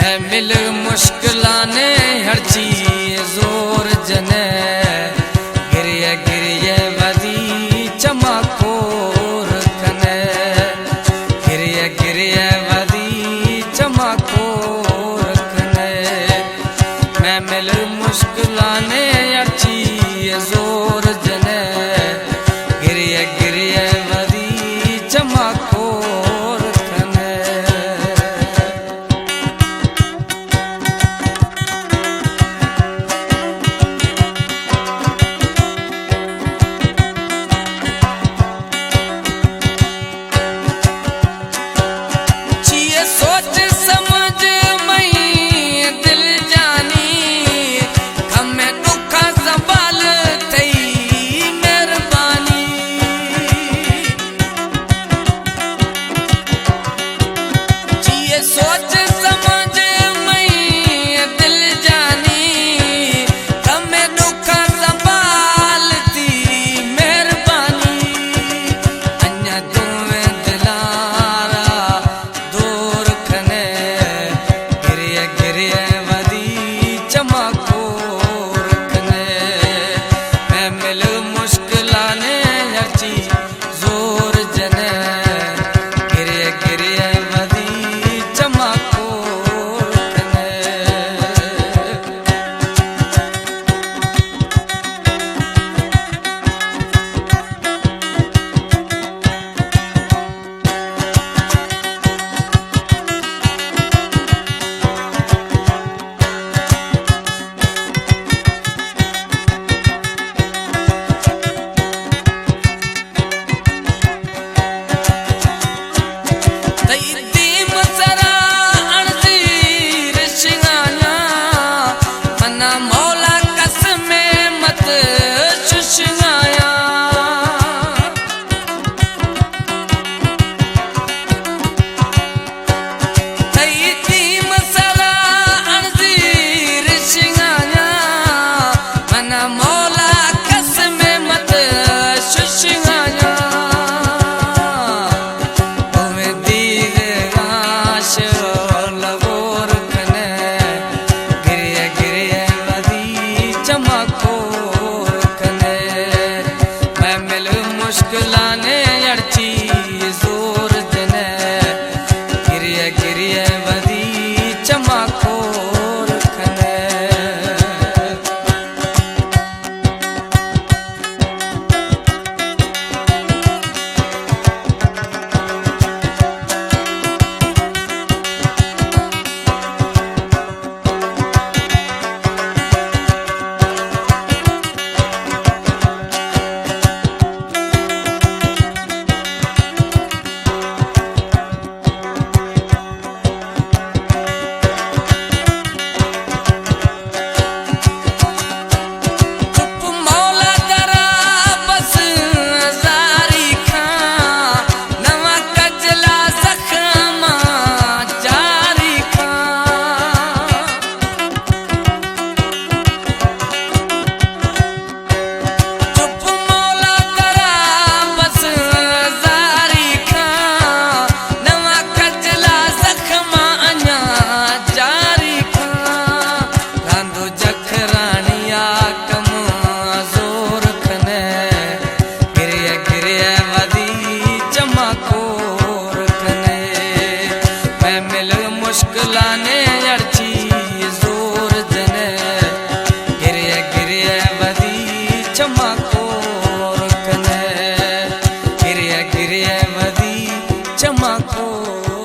اے مل مشکلانے ہرچی زور جنے، گریہ گریہ ودی چما کور کنے، گریہ گریہ ودی چما کور کنے۔ مئے مل مشکلانے ہرچی زور جنے، گریہ گریہ ودی چما کور کنے۔ چیئے سوچ سمجھ مئی دل جانی، غم ڈکھاں سنبھال تئی مہربانی۔ چیئے سوچ سمجھ مئی دل جانی، غم ڈکھاں سنبھال تئی مہربانی۔ انجا دوئیں دلاں را دور کنے، گریہ گریہ ودی چما کور کنے۔ مئے مل مشکلانے ہرچی زور جنے، گریہ گریہ ودی چما کور کنے۔ تئی دیم سرا اڑزیر شنگایاں، منا مولا قسم مت ششنگایاں۔ تئی دیم سرا اڑزیر شنگایاں، منا مولا قسم مت ششنگایاں۔ دوئیں دیدگاں شعلہ گور کنے، گریہ گریہ ودی چما کور کنے۔ مئے مل مشکلانے ہرچی زور جنے، گریہ گریہ ودی چما کور کنے۔ چپ مولا درا بس زاری کھاں، نواں کجلا زخماں جاری کھاں۔ چپ مولا ترا بس زاری کھاں، نواں کجلا زخماں انجا جاری کھاں۔ راندو جکھرانی آ کماں زور کھنے، گریہ گریہ ودی چما کور کھنے۔ مئے مل مشکلانے ہرچی زور جنے، گریہ گریہ ودی چما کور کنے، گریہ گریہ ودی چما کور